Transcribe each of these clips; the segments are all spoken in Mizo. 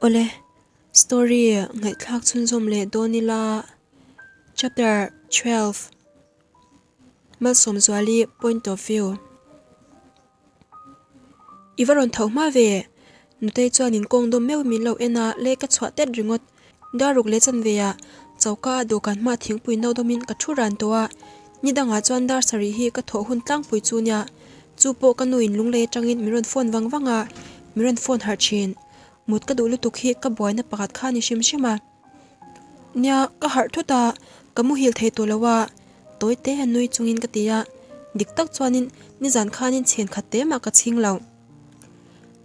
Awle, story ngaihthlak chhunzawm leh dawn ila Chapter 12 Malsawmzuali point of view I va rawn tho hma ve Nutei chuanin kawng dawm meuh min lo en a, lei ka chhuah tet ringawt. Daruk leh chanve ah choka a dawhkan hma thingpui no dawmin ka thu ran tawh a, ni dangah chuan dar sarih hi ka thawh hun tlangpui chu nia, chu pawh ka nuin lunglei atangin min rawn phone vang vang a, min rawn phone harh thin. Mut ka duh lutuk hi ka buaina pakhat kha a ni hrim hrim a. Nia, ka harh thut a, ka muhil thei tawh lo a, tawi te a nui chungin ka ti a, dik tak chuanin nizan khanin chhen khat te mah ka chhing lo.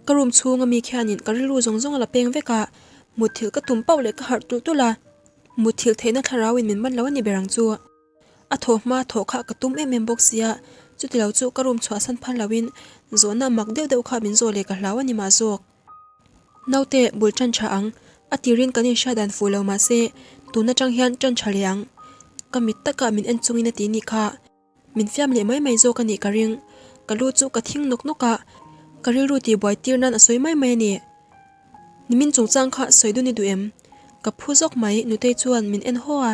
Ka room chhunga mi khianin ka rilru zawng zawng a la peng vek a, mutthilh ka tum pauh leh ka harh tulh tulh a, mutthilh theihna thlarauin min man lo a ni ber ang chu. A thawh hma thawh kha ka tum em em bawk sia, chutilo chu ka room chhuahsan phal loin zawhna mak deuh deuh kha min zawh leh ka hlau a ni mah zawk. Naute bul tan tha ang, a tirin kan inhriat dan fuh lo mah se tun atang hian tan tha leh ang. Ka mit takah min en chungin a ti nih kha. Min fiam leh mai mai zawk a nih ka ring. Ka lu chu ka thing nawk nawk a, ka rilru tih buai tir nan a sawi mai mai a ni. Nimin chungchang kha sawi dun i duh em? Ka phu zawk mai, Nutei chuan min en haw a.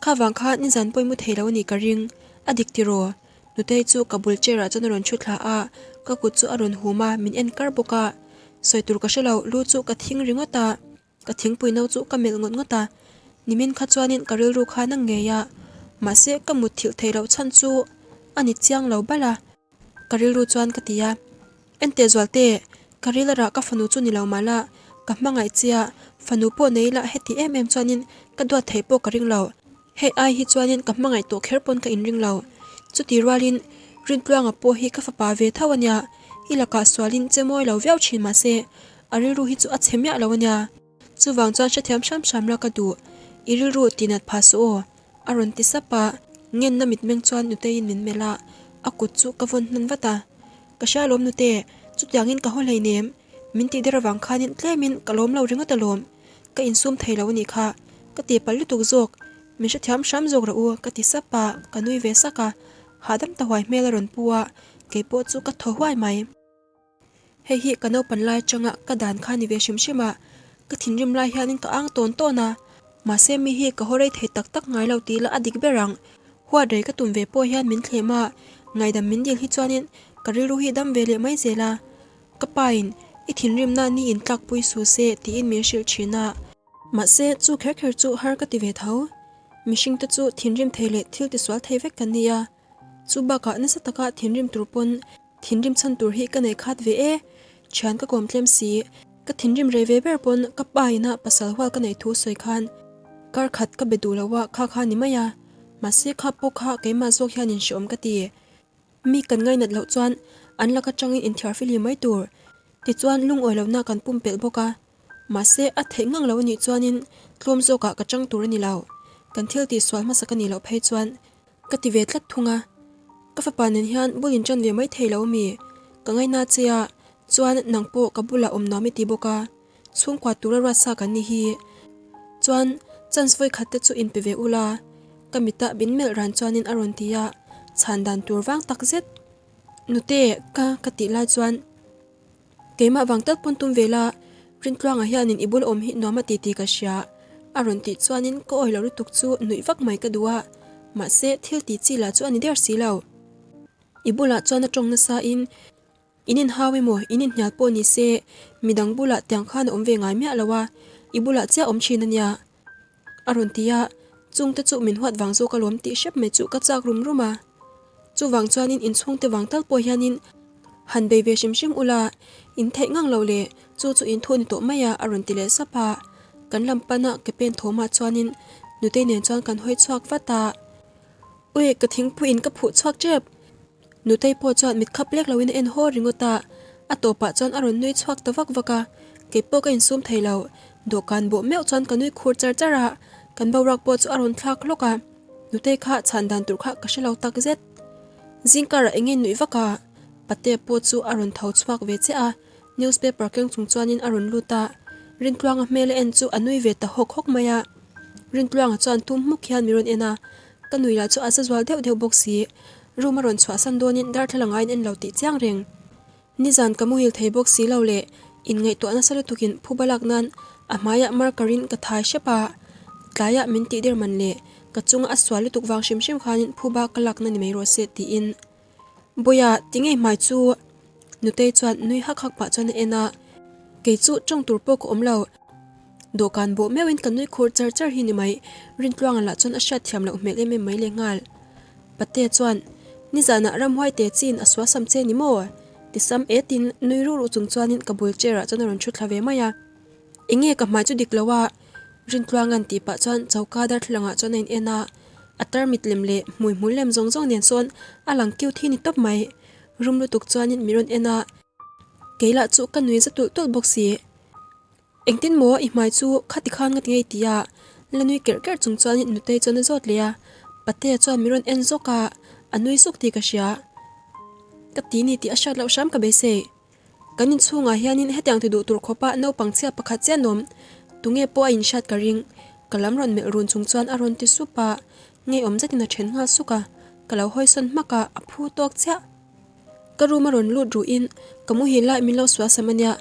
Kha vang kha nizan pawh i mu thei lo a nih ka ring. A dik tiraw? Nutei chu ka bul chair ah chuan a rawn thu thla a, ka kut chu a rawn hum a, min en kar bawk a. Sawi tur ka hre lo, lu chu ka thing ringawt a. Ka thingpui no chu ka melh ngawt ngawt a, nimin kha chuanin ka rilru kha na ngei a, mahse ka mut thilh theih loh chhan chu a ni chiang lo bal a, ka rilru chuan ka ti a, Enteh Zualte, ka ril a rah ka fanu chu ni lo mah la, ka hmangaih che a, fanu pawh nei ila heti em em chuanin ka duat theih pawh ka ring lo, hei ai hi chuanin ka hmangaih tawh kher pawn ka inring lo, chuti rualin Rintluanga pawh hi ka fapa ve tho a nia, i lakah sualin che mawi lo viau thin mahse A rilru hi chu a chhe miah lo a nia. Chuvang chuan hrethiam hram hram la ka duh. I rilru tinat phah suh aw. A rawn ti sap a, ngenna mitmeng chuan Nuteiin min melh a, a kut chu ka vawn hnan vat a. Ka hria lawm Nute, chutiangin ka haw hleinem. Min tih der avang khanin tlemin ka lawm lo ringawt alawm. Ka insum thei lo a nih kha. Ka ti palh lutuk zawk. Min hrethiam hram zawk rawh u, ka ti sap a, ka nui ve sak a. Hahdam ta huai hmel a rawn pu a, keipawh chu ka thaw huai mai. Hei hi ka naupan lai atanga ka dan kha ni ve hrim hrim a, ka thinrim lai hianin ka ang tawn tawn a, mahse mi hi ka haw rei thei tak tak ngai lo tih lah a dik ber ang. Huat rei ka tum ve pawh hian min thlem a, ngaidam min dil hi chuanin ka rilru hi dam ve leh mai zel a. Ka pain, I thinrimna ni in tlakpui su se tiin min hrilh thin a. Mahse chu kher kher chu har ka ti ve tho. Mihringte chu thinrim thei leh thil tisual thei vek kan ni a, chu bakah nasa taka thinrim tur pawn Thinrim chhan tur hi ka nei khat ve e, thian ka kawm tlem si, ka thinrim rei ve ber pawn ka pa ina pasal hual ka neih thu sawi khan kar khat ka be duh lo a kha kha ni mai a, mahse kha pawh kha keimah zawk hian in hreawm ka ti. Mi kan ngainat loh chuan an lak atangin inthiar fili mai tur tichuan lungawi lohna kan pumpelh bawk a, mahse a theih ngang lo a nih chuanin tlawm zawkah ka chang tur a ni lo, kan thil tihsual hmasa ka nih loh phei chuan Ka ti ve tlat thung a, ka fapa nen hian bul in ṭan ve mai thei lo mi? Ka ngaina che a, chuan nang pawh ka bulah awm nuam i ti bawk a, chhungkua tura ruat sa kan ni hi. Chuan chance vawi khat te chu in pe ve ula, ka mitah bin melh ran chuanin a rawn ti a, chhan dan tur vang tak zet. Nute, ka ka tih lai chuan keimah vang tak pawn tum ve la, Rintluanga hianin i bul awm hi nuam a ti tih ka hria, a rawn tih chuanin ka awi lo lutuk chu nuih vak mai ka duh a, mahse thil tih chi lah chu a ni der si lo. I bulah chuan a tawng nasa in, in inhau emaw in inhnial pawh ni se midang bulah tiang khan a awm ve ngai miah lo a, i bulah chiah awm thin a nia, a rawn ti a, chungte chu min huat vang zawk alawm tih hrep mai chu ka chak rum rum a. Chuvang chuanin inchhungte vang tal pawh hianin han bei ve hrim hrim ula, in theih ngang lo le, chu chu in thu ni tawh mai a, a rawn ti leh sap a. Kan lam pana ke pen thawmah chuanin Nutei nen chuan kan hawi chhuak vat a. Ui, ka thingpuiin ka phuh chhuak tep. Nutei pawh chuan mit khap lek loin a en haw ringawt a, a tawpah chuan a rawn nui chhuak ta vak vak a, kei pawh ka insum thei lo. Dawhkan bawh meuh chuan ka nui khur char char a, kan boruak pawh chu a rawn thlak hlawk a, Nutei kha chhan dan tur kha ka hre lo tak zet. Zingkarah eng nge nuih vak a? Pate pawh chu a rawn tho chhuak ve chiah a, newspaper keng chung chuanin a rawn lut a, Rintluanga hmel a en chu a nui ve ta hawk hawk mai a. Rintluanga chuan tum hmuk hian min rawn en a, ka nui lah chu a za zual deuh deuh bawk si. Room a rawn chhuahsan dawnin darthlalang a in en lo tih chiang reng. Nizan ka muhil thei bawk si lo leh inngaihtuah nasa lutukin phuba lak nan A hmaiah marker in ka thai hrep a, tlaiah min tih der man le, ka chunga a sual lutuk vang hrim hrim khanin phuba ka lakna ni mai rawh se tiin. Bawiha, ti ngei hmai chu? Nutei chuan nui hak hak pah chuan a en a, kei chu tawng tur pawh ka awm lo. Dawhkan bawh meuhin ka nui khur char char hi ni mai, Rintluanga lah chuan a hriat thiam loh hmel em em mai leh nghal. Patea chuan, Nizanah ramhuai te chin a suasam che ni maw? Ti sam etin nui ruh ruh chung chuanin ka bul chair ah chuan a rawn thu thla ve mai a. Enge ka hmai chu dik lo a? Rintluanga'n tih pah chuan choka darthlalang ah chuan a in en a, a tarmit lem leh hmui hmul lem zawng zawng nen sawn a lang cute hi ni tawp mai. Rum lutuk chuanin min rawn en a, kei lah chu ka nui za tulh tulh bawk si. Engtin maw i hmai chu khati khan nga ti ngei ti a? La nui kerh kerh chung chuanin Nutei chuan a zawt leh a, Patea chuan min rawn en zawk a, a nui suk tih ka hria. Ka ti ni tih a hriat loh hram ka beisei. Kan inchhungah hianin hetiang ti duh tur khawpa naupang chhia pakhat chiah an awm. Tunge pawh a inhriat ka ring. Ka lam rawn melh run chung chuan a rawn ti sup a, ngeiawm zetin a then nghal suk a, ka lo hawisawn hmak a, a phu tawk chiah. Ka room a rawn lut ruhin ka muhil lai min lo sual sam ania,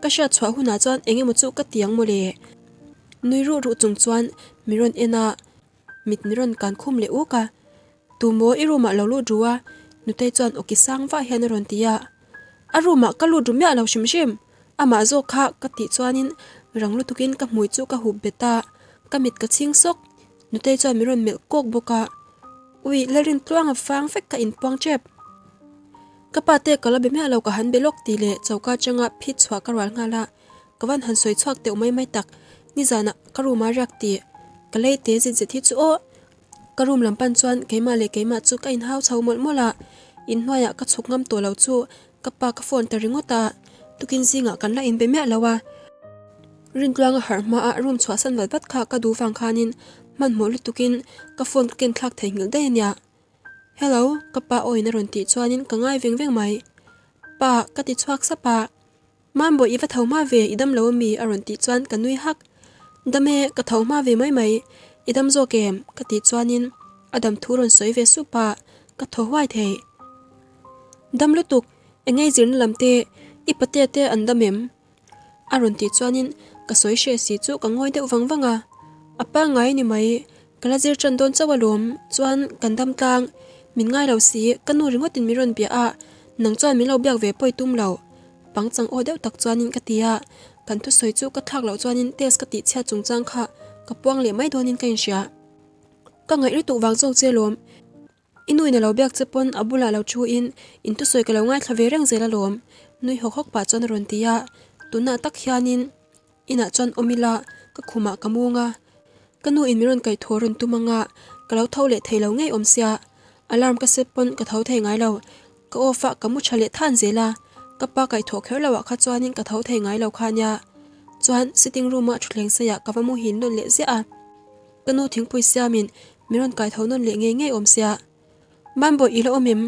ka hriat chhuah hunah chuan eng emaw chu ka ti ang mawle. Nui ruh ruh chung chuan min rawn en a, mit min rawn kan khum leh uk a. Tu maw i room ah lo lut ru a? Nutei chuan awki sang vah hian a rawn ti a. A room ah ka lut ru miah lo hrim hrim, amah zawk kha ka tih chuanin rang lutukin ka hmui chu ka hup bet a, ka mit ka chhing sawk. Nutei chuan min rawn melh kawk bawk a. Ui, Lalrin tluanga fang vek ka inpuang tep. Ka pa te ka la be miah lo ka han be lawk tih leh choka atanga phit chhuah ka rual nghal a, ka van han sawi chhuak teuh mai mai tak. Nizanah ka room a riak tih ka lei te zit zet hi chu aw. Ka room lam pan chuan keimah leh keimah chu ka inhau chho mawlh mawlh a, inhnuaiah ka chhuk ngam tawh lo chu Ka pa ka phone ta ringawt a, tukin zingah kan la inbe miah lo a. Rintluanga harh hmaah room chhuahsan vat vat kha ka duh vang khanin hmanhmawh lutukin ka phone ka ken thlak theihnghilh daih a nia. Hello, ka pa awiin a rawn tih chuanin ka ngai veng veng mai. Pa, ka ti chhuak sap a. Mambawi i va tho hma ve, i dam lo ami? a rawn tih chuan ka nui hak. Dam e, ka tho hma ve mai mai. I dam zawk em? ka tih chuanin a dam thu rawn sawi ve sup a, ka thaw huai thei. Dam lutuk, engei zirna lam te, i patea te an dam em? A rawn tih chuanin ka sawi hreh si chu ka ngawi deuh vang vang a. A pangngai ni mai, ka la zir tan dawn chauh alawm, chuan kan dam tlang, min ngai lo si, ka nu ringawtin min rawn bia a, nang chuan min lo biak ve pawi tum lo. Pangchang aw deuh tak chuanin ka ti a, kan thusawi chu ka thlak loh chuanin test ka tih chhiat chungchang kha ka puang leh mai dawnin ka inhria. Ka ngaih lutuk vang zawk che alawm. I nu in a lo biak che pawn a bulah lo thu in in thusawi ka lo ngaithla ve reng zel alawm, nui hawk hawk pah chuan a rawn ti a, tunah tak hianin inah chuan awm ila ka khumah ka mung a, ka nu in min rawn kaih thaw rawn tum anga ka lo tho leh thei lo ngei awm sia, alarm ka set pawn ka tho thei ngai lo, ka off a ka mu tha leh than zel a, ka pa kaih thawh kher loh ah kha chuanin ka tho thei ngai lo kha nia, chuan sitting room ah thutthleng seiah ka va muhil nawn leh ziah a. Ka nu thingpui siamin min rawn kai tho nawn leh ngei ngei awm sia. Mambawi i la awm em?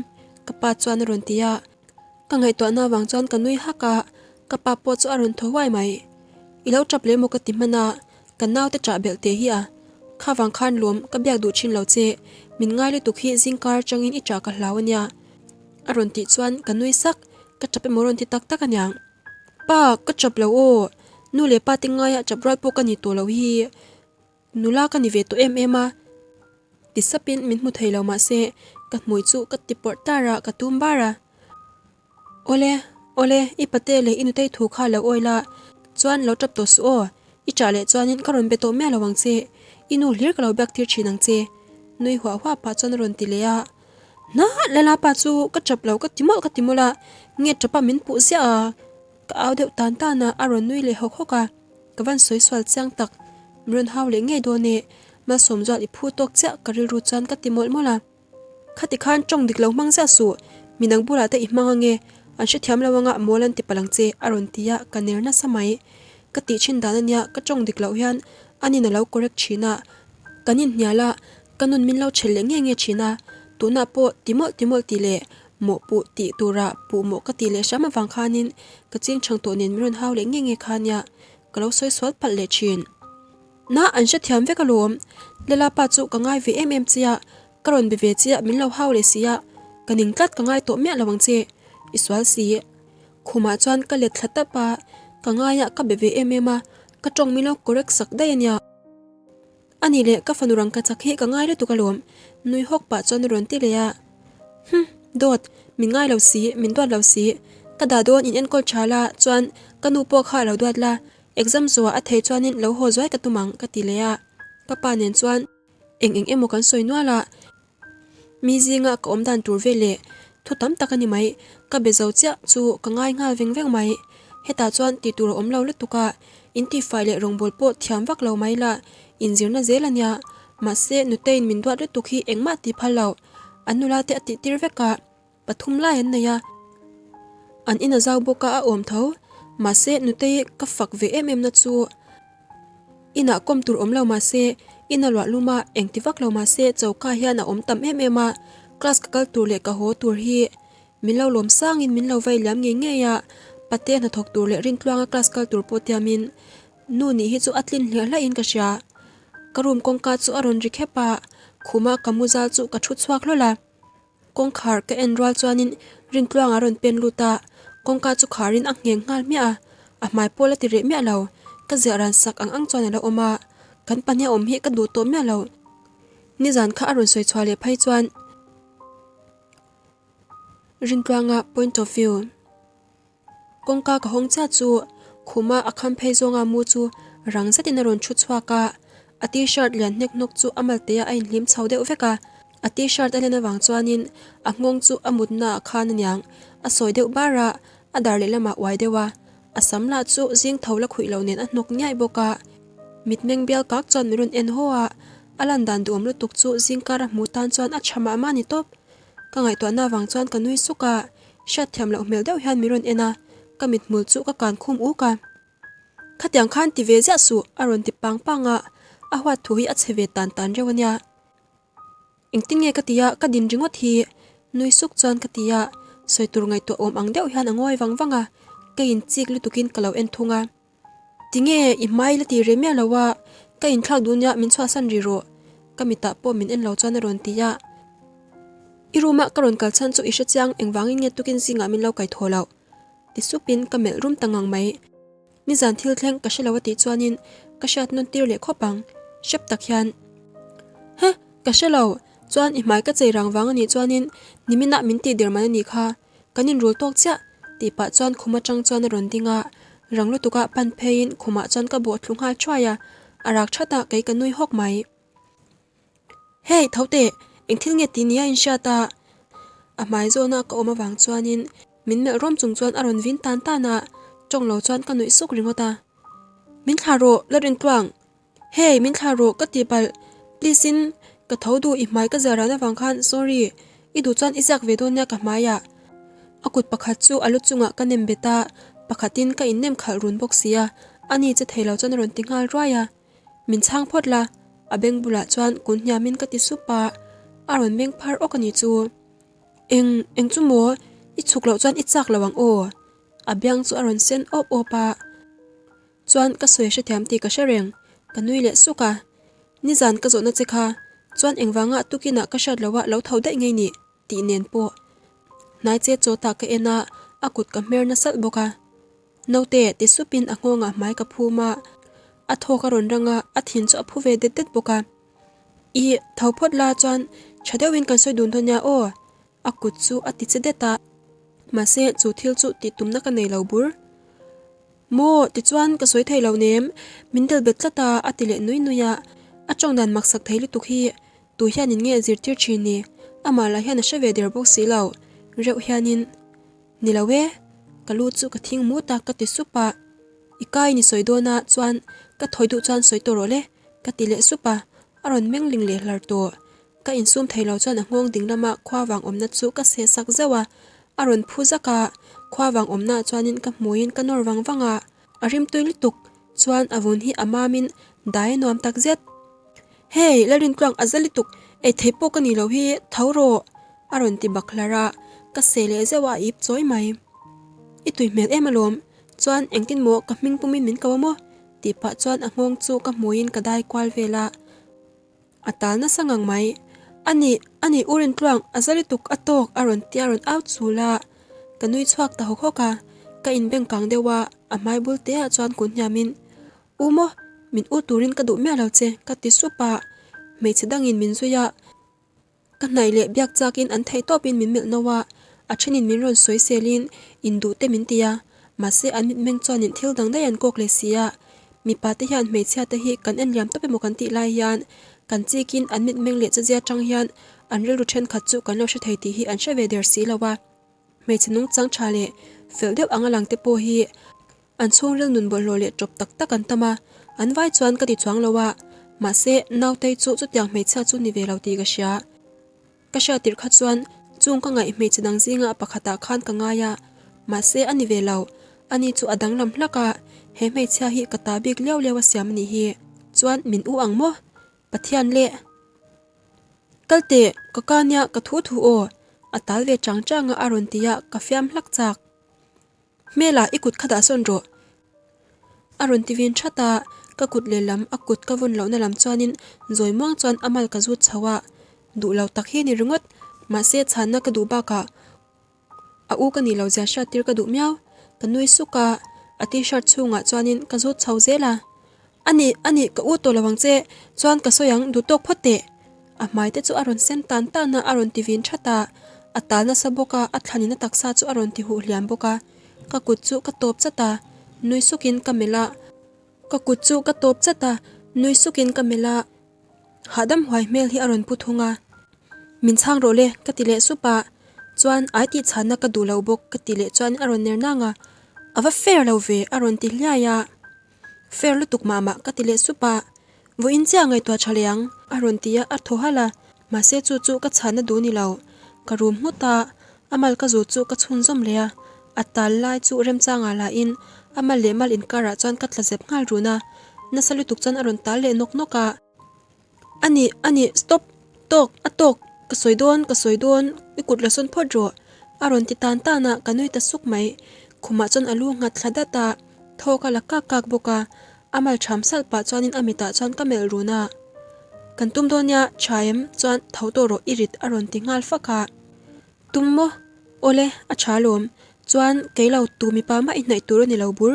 Ka pa chuan a rawn ti a. Ka ngaihtuahna avang chuan ka nui hak a, ka pa pawh chu a rawn thaw huai mai. I lo tap leh maw ka ti hman a, ka naute ṭah belh teh hi a. Kha vang khan lawm ka biak duh ṭhin lo che, min ngai lutuk hi zingkar aṭangin i ṭah ka hlau a nia. A rawn tih chuan ka nui sak, ka ṭap emaw rawn ti tak tak aniang. Pa, ka ṭap lo aw, nu leh pa te ngaia ṭap rual pawh ka ni tawh lo hi. Nula ka ni ve tawh em em a, ti sapin min hmu thei lo mahse ka hmui chu ka ti pawrh tar a, ka tum bar a. Awle, awle, i pate leh i nutei thu kha lo awi la, chuan lo tap tawh suh aw, i chah leh chuanin ka rawn be tawh miah lo ang che, i nu hlir ka lo biak tir thin ang che, nui huah huah pah chuan a rawn ti leh a. Hna, Lala pa chu ka tap lo ka ti mawlh ka ti mawlh a, nge tapa min puh ziah a, ka au deuh tan tan a, a rawn nui leh hawk hawk a. Ka van sawi sual chiang tak, min rawn hau leh ngei dawn e, Malsawm zual i phu tawk chiah ka rilru chuan ka ti mawlh mawlh a. Khati khan tawng dik lo hmang ziah suh, midang bulah te i hmang ange, an hrethiam lo anga mawl an ti palh ang che a rawn ti a, ka ner nasa mai. Ka tih thin dan ania ka tawng dik loh hian anin a lo correct thin a, kan inhnial a, ka nun min lo chhel leh nge nge thin a, tunah pawh ti mawlh ti mawlh tih leh mawhpuh tih tura puh mawh ka tih leh hram avang khanin ka ching chhang tawh nen min rawn hau leh nge nge kha nia ka lo sawi sual palh leh thin. Na an hrethiam vek alawm, Lala pa chu ka ngai ve em em che a, ka rawn be ve che a min lo hau leh si a, ka ning tlat ka ngai tawh miah lo ang che, i sual si. Khumah chuan ka let thla tap a, ka ngai a ka be ve em em a. Ka tawng min lo correct sak daih a nia. A nih leh ka fanu rangka chak hi ka ngai lutuk alawm, nui hawk pah chuan a rawn ti leh a. Hum, dawt, min ngai lo si, min duat lo si. Ka dah dawn in enkawl tha la, chuan ka nu pawh kha a lo duat la, exam zawhah a thei chuanin lo haw zuai ka tum ang, ka ti leh a. Ka pa nen chuan eng eng emaw kan sawi nual a. Mi zinga ka awm dan tur vel leh thu tam tak a ni mai. Ka be zo chiah chu ka ngai nghal veng veng mai. Hetah chuan tih tur a awm lo lutuk a, in tihfai leh rawngbâwl pawh thiam vak lo mai la, inzirna zel a nia. Mahse, Nuteiin min duat lutuk hi engmah tih phal lo. An nula te a tih tir vek a, pathum lai an nei a. An in a zau bawk a, a awm tho. Mahse, Nutei ka fak ve em em na chu Inah kawm tur awm lo mahse, in a luah lum a, engti vak lo mahse choka hian a awm tam em em a, class ka kal tur leh ka haw tur hi min lo lawm sangin min lo vai liam ngei ngei a, pate hnathawk tur leh Rintluanga class kal tur pawh tiamin nu nih hi chu a tlin hliah hlahin ka hria. Ka room kawngka chu a rawn ri khep a, khuma ka mu zal chu ka thu chhuak hlawl a. Kawngkhar ka en rual chuanin Rintluang a rawn pen lut a, kawngka chu kharin a ngheng nghal hmiah a, a hmai pawl a ti reh miah lo. Ka ziah ran sak ang ang chuan a lo awm a, kan pahnih a awm hi ka duh tawh miah lo. Nizan kha a rawn sawi chhuah leh phei chuan Rintluanga point of view. Kawngka ka hawng chiah chu khuma a kham phei zawnga mu chu rang zetin a rawn thu chhuak a, a t-shirt lian hnek hnawk chu a maltea a inhlim chho deuh vek a, a t-shirt a len avang chuanin a nghawng chu a mutna ah khan aniang a sawi deuh bar a, a dar lehlamah uai deuh a, a sam lah chu zing tho la khuih lo nen a hnawk niaih bawk a, mitmeng bial kak chuan min rawn en haw a, a lan dan duhawm lutuk chu zing kar a hmuh tan chuan a tha mah mah a ni tawp. Ka ngaihtuahna avang chuan ka nui suk a, hriat thiam loh hmel deuh hian min rawn en a, ka mithmul chu ka kan khum uk a. Khatiang khan ti ve ziah suh a rawn ti pang pang a, a huat thu hi a chhe ve tan tan reuh a nia. Engtin nge ka ti a, ka din ringawt hi nui suk chuan ka ti a, sawi tur ngaihtuah awm ang deuh hian a ngawi vang vang a, ka inchik lutukin ka lo en thung a. Tinge i hmai la ti reh miah lo a, ka inthlak duh nia min chhuahsan rih rawh ka mitah pawh min en lo chuan a rawn ti a. I room ah ka rawn kal chhan chu i hre chiang engvangin nge tukin zingah min lo kai thaw loh ti supin ka melh rum ta ngang mai. Nizan thil thleng ka hre lo a tih chuanin ka hriat nawn tir leh khawp ang hrep tak hian. Huh! Ka hre lo, chuan i hmai ka chei rang vang a nih chuanin niminah min tih der man a nih kha. Kan inrul tawk chiah tih pah chuan khum atang chuan a rawn ding a, rang lutuk ah pan pheiin khumah chuan ka bawh thlu nghal thuai a, a rak that a kei ka nui hawk mai. Hey tho teh, eng thil nge tih nia in hriat a? A hmai zawna ka awm avang chuanin min melh rawm chung chuan a rawn vin tan tan a, tawng lo chuan ka nuih suk ringawt a. Min thlah rawh, la rin tluang. Hey, min thlah rawh ka ti palh, please in ka tho duh i hmai ka ziah ran avang khan sorry, i duh chuan i ziak ve dawn nia ka hmaiah. A kut pakhat chu a lu chungah ka nem bet a, pakhatin ka innem khalh run bawk si a, a ni che thei lo chuan a rawn ti nghal ruai a. Min chhang phawt la, a beng bulah chuan kun hniamin ka ti sup a, a rawn meng phar awk a ni chu. Eng, eng chu maw, i chhuk loh chuan i chak lo ang aw, a biang chu a rawn sen awp awp a. Chuan ka sawi hrethiam tih ka hre reng, ka nui leh suk a. Nizan ka zawhna che kha, chuan engvanga tukinah ka hriat loh a lo tho daih ngei nih? tih nen pawh hnai che chawtah ka en a, a kut ka hmer na salh bawk a. Naute ti supin a nghawngah hmai ka phum a, a thawk a rawn rang a, a thin chu a phu ve det det bawk a. Ih, tho phawt la chuan tha deuhin kan sawi dun dawn nia aw, A kut chu a ti che det a, mahse chu thil chu tih tumna ka nei lo bur. Maw, tichuan ka sawi thei lo nem, min del bet tlat a, a ti leh nui nui a. A tawng dan maksak thei lutuk hi tu hianin nge zirtir thin ni? Amah lah hian a hre ve der bawk si lo, reuh hianin. Ni lo e, ka lu chu ka thing mut a, ka ti sup a. I kai ni sawi dawn a, chuan ka thawi duh chuan sawi tawh rawh le, ka ti leh sup a, a rawn meng ling leh hlar tawh. Ka insum thei lo chuan a nghawng ding lama khua vang awmna chu ka seh sak zeuh a, a rawn phu zak a, khua vang awmnaah chuanin ka hmuiin ka nawr vang vang a, a rimtui lutuk chuan a vun hi a mamin dai a nuam tak zet. Hey, Lalrintluang a za lutuk, ei thei pawh ka ni lo hi, tho rawh! a rawn ti bak hlar a, ka seh leh zeuh a, a ip chawi mai. I tui hmel em alawm, chuan engtin maw ka hming pumin min ko a maw? tih pah chuan a nghawng chu ka hmuiin ka dai kual vel a. A tal nasa ngang mai. A nih, a nih u Rintluang, a za lutuk a tawk a rawn tia rawn au chul a. Ka nui chhuak ta hawk hawk a, ka inbeng kang deuh a, a hmai bul te ah chuan kun hniam in, U. U maw? Min u turin ka duh miah lo che, ka ti sup a. Hmeichhe dangin min zui a. Ka hnaih leh biak chakin an theih tawpin min melh no a, a thenin min rawn sawi selin induh te min ti a, mahse an mitmeng chuanin thil dang daih an kawk leh si a. Mipa te hian hmeichhia te hi kan en liam tawp emaw kan tih lai hian kan chikin an mitmeng leh chezia tang hian an rilru thenkhat chu kan lo hre thei tih hi an hre ve der si lo a. Hmeichhe nungchang tha leh fel deuh anga lang te pawh hi An chhungril nun bawlhhlawh leh ṭawp tak tak an tam a, an vai chuan ka ti chuang lo a, mahse nautei chu chutiang hmeichhia chu ni ve lo tih ka hria. Ka hriat tirh kha chuan chung ka ngaih hmeichhe dang zinga pakhatah khan ka ngai a, mahse a ni ve lo, ani chu a danglam hlak a, he hmeichhia hi ka ta bik liau liau a siam a nih hi, chuan min u ang maw? Pathian leh. Kal teh, ka ka nia ka thu thu aw, a tal ve chang chang a a rawn ti a, ka fiam hlak chak. Hmela i kut kha dah sawn rawh. A rawn ti vin that a, ka kut lehlam a kut ka vawn lohna lam chuanin zawi muang chuan a mal ka zut chho a, duh lo tak hi ni ringawt, mahse chhanna ka duh bakah a u ka nih lo zia hriat tir ka duh miau, ka nui suk a, a t-shirt chhungah chuanin ka zut chho zel a. A nih, a nih, ka u tawh lo ang che, chuan ka sawi ang, duh tawk phawt teh. A hmai te chu a rawn sen tan tan a, a rawn ti vin that a, a tal nasa bawk a, a thlanin a taksa chu a rawn ti huh hliam bawk a, ka kut chu ka tawp chat a, nui sukin ka melh a, ka kut chu ka tawp chat a, nui sukin ka melh a, hahdam huai hmel hi a rawn pu thung a, min chhang rawh le ka ti leh sup a, chuan ai tih chhanna ka duh lo bawk ka ti leh chuan a rawn ner nang a, a va fair lo ve a rawn ti hliai a. Fair lutuk mah mah ka ti leh sup a, vawiin chiah ngaihtuah tha leh ang a rawn ti a, a thaw halh a, mahse chu chu ka chhanna duh ni lo. Ka rum nghut a, a mal ka zut chu ka chhunzawm leh a, a tal lai chu remchangah lahin a mal leh mal inkarah chuan ka tla zep nghal run a, nasa lutuk chuan a rawn tal leh nawk nawk a. A nih, a nih, stop, tawk, a tawk, ka sawi dawn, ka sawi dawn, i kut la sawn phawt rawh, a rawn ti tan tan a, ka nui ta suk mai. Khumah chuan a lu nghat thla dat a, thawk a la kak kak bawk a, a mal ṭham salh pah chuanin a mitah chuan ka melh run a. Kan tum dawn nia, ṭha em, chuan tho tawh rawh i rit a rawn ti nghal fak a. Tum maw? Awle, a tha alawm. Chuan, kei lo tu mipa mah i hnaih tur a ni lo bur.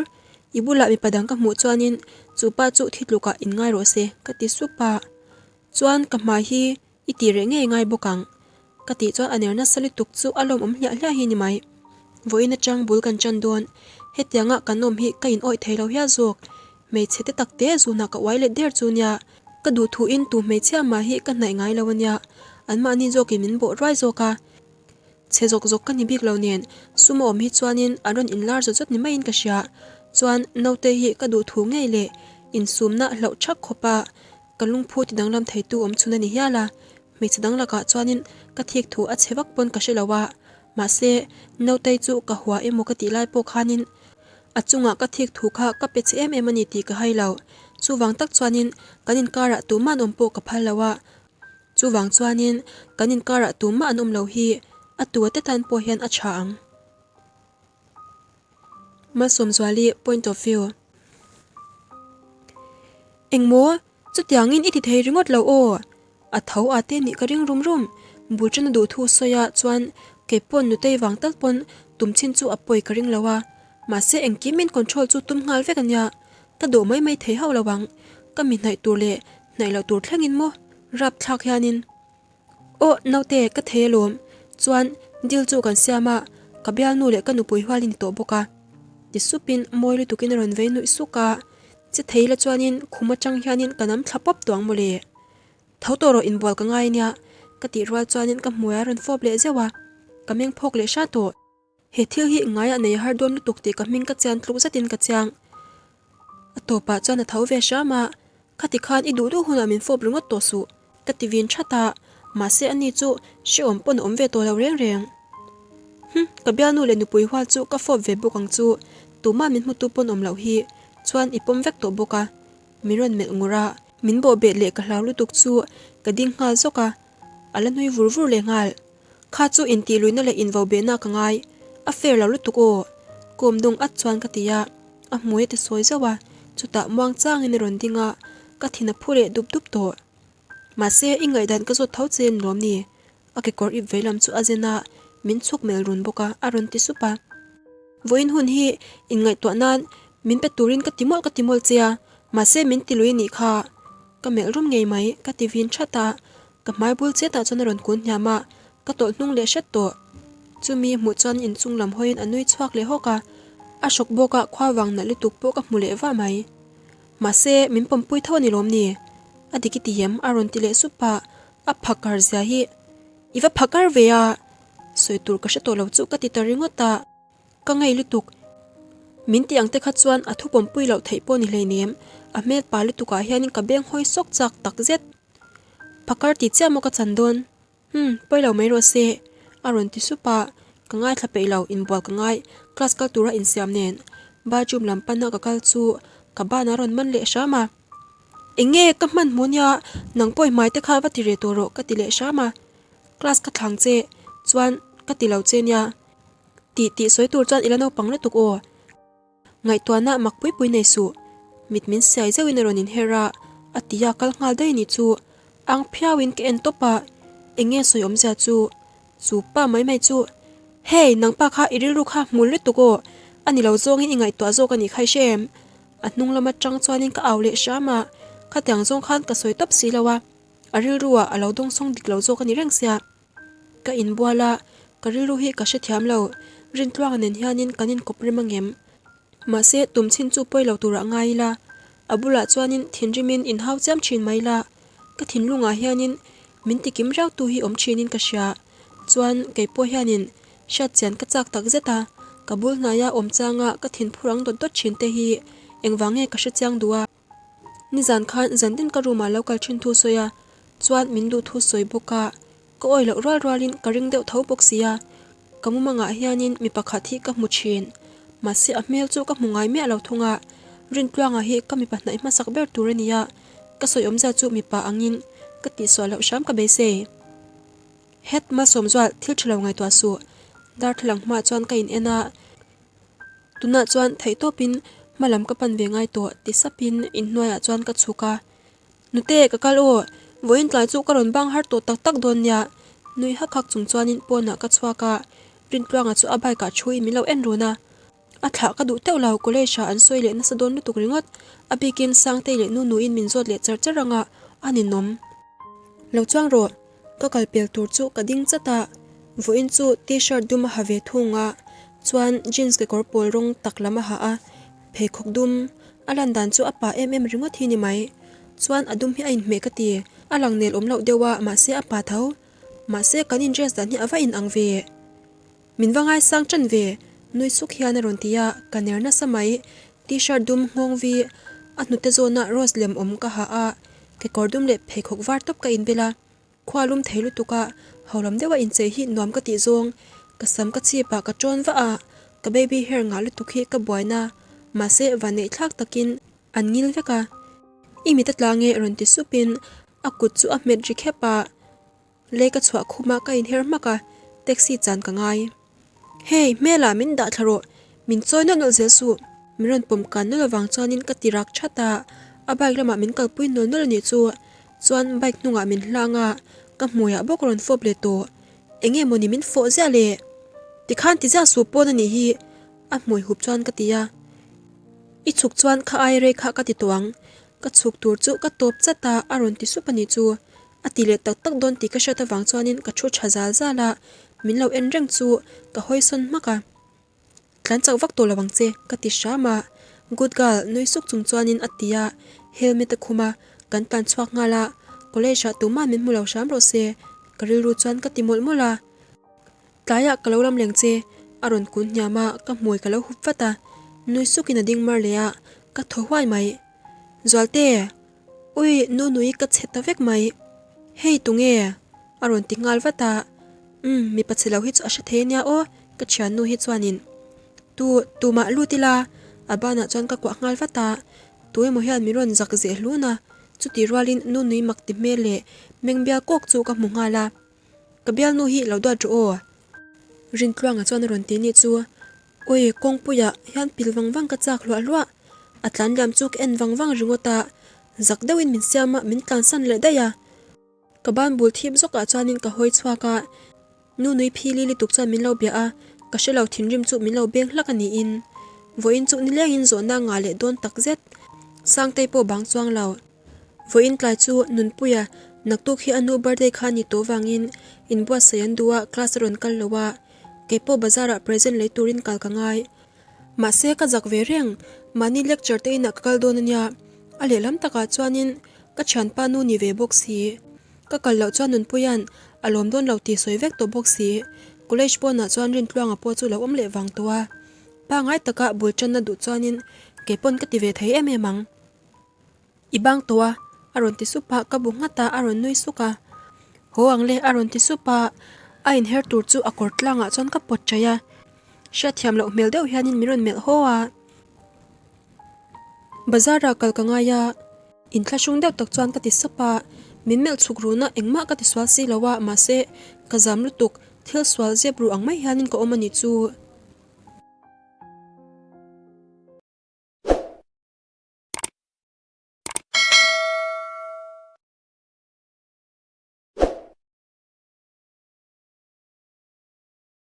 I bulah mipa dang ka hmuh chuanin chu pa chu thi tlukah in ngai rawh se, ka ti sup a. Chuan, ka hmai hi i tih reh ngei ngai bawk ang. Ka tih chuan a ner nasa lutuk chu a lawmawm hliah hliah hi ni mai. Vawiin atang bul kan tan dawn. Hetianga kan awm hi ka in awih thei lo hial zawk. Hmeichhe te tak te zunah ka uai let der chu nia. Ka duh thuin tu hmeichhia mah hi ka hnaih ngai lo a nia. Anmahni zawkin min bawh ruai zawk a. Chhe zawk zawk ka ni bik lo nen sum a awm hi chuanin an rawn inlar zawt zawt ni maiin ka hria. Chuan naute hi ka duh thu ngei leh insumna hlauh thak khawp a ka lungphu ti danglam theitu awm chhun a ni hial a. Hmeichhe dang lakah chuanin ka thik thu a chhe vak pawn ka hre lo a. Mahse nautei chu ka hua emaw ka tih lai pawh khanin A chungah ka thik thu kha ka pe che em em a ni tih ka hai lo. Chuvang tak chuanin kan inkarah tumah an awm pawh ka phal lo a. Chuvang chuanin kan inkarah tumah an awm lo hi a tu a te tan pawh hian a tha ang. Malsawmzuali point of view. Engmaw? Chutiangin i ti thei ringawt lo aw! A tho a te nih ka ring rum rum. Bul ṭana duh thu sawi a chuan kei pawn nutei vang tal pawn tum chin chu a pawi ka ring lo a. Mahse engkim in control chu tum nghal vek a nia. Ka dawh mai mai thei hauh lo ang. Ka mi hnaih tur leh hnaih loh tur thlengin maw rapthlak hianin. Aw naute ka thei alawm. Chuan deal chu kan siam a, ka bialnu leh ka nupui hual i ni tawh bawk a. Ti supin mawi lutukin a rawn vei nuih suk a. Che thei la chuanin khum atang hianin ka nam thla pawp tawh ang mawle. Tho tawh rawh inbual ka ngai ania ka tih rual chuanin ka hmui a rawn fawp leh zeuh a, ka meng phawk leh hra tawh. He thil hi ngaiah nei har dawn lutuk tih ka hming ka chian tluk zetin ka chiang. A tawpah chuan a tho ve hram a, khati khan i duh duh hunah min fawp ringawt tawh suh ka ti vin that a, mahse ani chu hrehawm pawn a awm ve tawh lo reng reng. Hum, ka bialnu leh nupui hual chu ka fawp ve bawk ang chu, tumah min hmutu pawn awm loh hi chuan i pawm vek tawh bawk a, min rawn melh ngur a. Min bawh bet leh ka hlau lutuk chu ka ding nghal zawk a, a la nui vur vur leh nghal. Kha chu intih luihna leh invo behna ka ngai, a fair lo lutuk aw, kawm dawng at chuan ka ti a, a hmui a ti sawi zauh a, chutah muang changin a rawn ding a, ka thin a phu leh dup dup tawh. Mahse, i ngaihdan ka zawt tho che ni lawm ni? A kekawr ip veilam chu a zen a, min chhuk mel run bawk a, a rawn ti sup a. Vawiin hun hi inngaihtuah nan min pe turin ka ti mawlh ka ti mawlh che a. Mahse min ti lui nih kha. Ka melh rum ngei mai, ka ti vin that a. Ka hmai bul chetah chuan a rawn kun hniam a, ka tawlh hnung leh hret tawh. Chumi hmuh chuan inchung lam hawiin a nui chhuak leh hawk a, a hrawk bawk a khua vang nalh lutuk pawh ka hmu leh vah mai. Mahse min pawmpui tho a ni lawm ni? A dik i ti em? A rawn ti leh sup a, a phakar zia hi i va phakar ve a, sawi tur ka hre tawh lo chu ka ti ta ringawt a. Ka ngei lutuk. Min tih ang te kha chuan a thu pawmpui loh theih pawh ni hleinem, a hmel pa lutuk ah hianin ka beng hawi sawk chak tak zet. Phakar ti chiah maw ka chan dawn? Umm, pawi lo mai rawh se, a rawn ti sup a, ka ngaithla peih lo, inbual ka ngai, class kal tura insiam nen bathroom lam pana ka kal chu ka ban a rawn man leh hram a. Eng nge ka hman hmu nia, nang pawh i hmai te kha va ti reh tawh rawh ka ti leh hram a, class ka thlang che chuan ka ti lo che nia. Tih tih sawi tur chuan i la naupang lutuk aw. Ngaihtuahna mak pui pui nei suh. Mit min siai zeuhin a rawn inher a, a ti a kal nghal daih anih chu. Ang phiauin ka en tawp a, eng nge sawi awmzia chu? Chu pa mai mai chu, Hey, nang pa kha i rilru kha hmul lutuk aw, a ni lo zawngin i ngaihtuah zawk anih kha i hre em? A hnung lam atang chuanin ka au leh hram a, khatiang zawng khan ka sawi tawp si lo a, a rilru ah a lo dawngsawng dik lo zawk a ni reng sia. Ka inbual a, ka rilru hi ka hrethiam lo. Rintluanga nen hianin kan inkawp rem angem? Mahse, tum chhin chu pawi lo turah ngai ila. A bulah chuanin thinrimin inhau chiam thin mai ila. Ka thinlungah hianin min tikim riautu hi awm thinin ka hria. Chuan, kei pawh hianin hriat chian ka chak tak zet a, ka bul hnaia awm changa ka thinphur ang dawt dawt thin te hi engvang nge ka hrechiang duh a? Nizan khan zantin ka room ah lo kal thin thu sawi a, chuan min duh thu sawi bawk a, ka awi loh rual rualin ka ring deuh tho bawk si a, ka mumangah hianin mi pakhat hi ka hmu thin, mahse a hmel chu ka hmu ngai miah lo thung a, Rintluanga hi ka mipa hnaih hmasak ber tur a ni a, ka sawi awmzia chu mipa angin ka tihsuah loh hram ka beisei. Het Malsawmzual thil tha lo ngaihtuah suh, darthlalang hmaah chuan ka in en a. Tunah chuan theihtawpin hma lam ka pan ve ngai tawh ti sapin inhnuaiah chuan ka chhuk a. Nute ka kal aw, vawiin tlai chu ka rawn bang har tawh tak tak dawn nia nui hak hak chung chuanin pawnah ka chhuak a, Rintluanga chu a bike ah thuin min lo en run a. A thlah ka duh teuh lo, college ah an sawi leh nasa dawn lutuk ringawt, a bikin Sangtei leh Nunuin min zawt leh char char anga a ninawm. Lo chuang rawh. Ka kal pel tur chu ka ding chat a, vawiin chu t-shirt dum a ha ve thung a, chuan jeans kekawr pawl rawng tak lam a ha a, pheikhawk dum a lan dan chu a pa em em ringawt hi ni mai. Chuan a dum hi a inhmeh ka ti, a lang nel awm loh deuh a mahse a pa tho. Mahse kan in dress dan hi a va in ang ve. Min va ngaisang tan ve, nui suk hian a rawn ti a, ka ner nasa mai. T-shirt dum nghawng vi, a hnute zawna rose lem awm ka ha a, kekawr dum leh pheikhawk var tawp ka inbel a, khua lum thei lutuk a, ho lam deuha inchei hi nuam ka tih zawng, ka sam ka chhip ah ka tawn vah a, ka baby hair ngah lutuk hi ka buaina, mahse vanneih thlak takin an ngil vek a. I mit a tlang e rawn ti supin a kut chu a hmet ri khep a. Lei ka chhuah khumah ka inher hmak a, taxi chan ka ngai. Hey, hmelah min dah thla rawh, min chawi nawlh nawlh zel suh. Min rawn pawm kan nawlh avang chuanin ka ti rak that a, a bike lamah min kalpui nawl nawlh a nih chu. Chuan bike hnungah min hlang a, ka hmuiah bawk rawn fawp leh tawh. Eng nge mawni min fawh ziah le? Tikhan ti ziah suh pawn a nih hi, a hmui hup chuan ka ti a. I chhuk chuan kha ai rei kha ka ti tawh ang, ka chhuk tur chu ka tawp chat a, a rawn ti sup a nih chu. A ti leh tak tak dawn tih ka hriat avang chuanin ka thu tha zal zal a, min lo en reng chu ka hawi sawn hmak a. Tlan chak vak tawh lo ang che, ka ti hram a. Good girl nui suk chung chuanin a ti a, helmet a khum a, kan tlan chhuak nghal a, college ah tumah min hmu lo hram rawh se, ka rilru chuan ka ti mawlh mawlh a. Tlaiah ka lo lam leng che, a rawn kun hniam a, ka hmui ka lo hup vat a, nui sukin a ding mar leh a, ka thaw huai mai. Zualte! Ui, Nunui ka chhe ta vek mai. Hei tunge? A rawn ti nghal vat a. Umm, mipa chhe lo hi chu a hre thei ania aw, ka thiannu hi chuanin. Tu, tumah lut ila? A banah chuan ka kuah nghal vat a. Tu emaw hian min rawn zak zeh hlun a, chutih rualin Nunui mak ti hmel leh meng bial kawk chu ka hmu nghal a. Ka bialnu hi lo duat rawh aw. Rintluanga chuan a rawn ti nih chu. Ui, kawngpuiah hian pil vang vang ka chak hluah hluah. A tlan liam chu ka en vang vang ringawt a, zak deuhin min siam a, min tlansan leh daih a. Ka ban bul thip zawkah chuanin ka hawi chhuak a, nu nui phili lutuk chuan min lo bia a, ka hre lo thinrim chu min lo beng hlak a niin. Vawiin chu nilengin zawhna ngah leh dawn tak zet. Sangtei pawh bang chuang lo. Vawiin tlai chu Nunpuia naktuk hi a nu birthday kha a ni tawh vangin inbuatsaih an duh a, class a rawn kal lo a, keipawh bazar ah present lei turin kal ka ngai. Mahse ka zak ve reng, mahni lecture te inah ka kal dawn a nia, a lehlam takah chuanin ka thianpa nu ni ve bawk si. Ka kal loh chuan Nunpuia'n a lawm dawn lo tih sawi vek tawh bawk si. College pawnah chuan Rintluanga pawh chu lo awm leh vang tawh a, pangai taka bul tanna duh chuanin keipawn ka ti ve thei em em ang. I bang tawh a, a rawn ti sup a, ka bu nghat a, a rawn nui suk a. Haw ang le, a rawn ti sup a, a inher tur chu a kawr tlangah chuan ka pawt chaih a. Hriatthiam loh hmel deuh hianin min rawn melh haw a. Bazar ah kal ka ngai a, inthlahrung deuh tak chuan ka ti sap a, min melh chhuk run a, engmah ka ti sual si lo a, mahse ka zam lutuk, thil sual zep ru ang mai hianin ka awm a nih chu.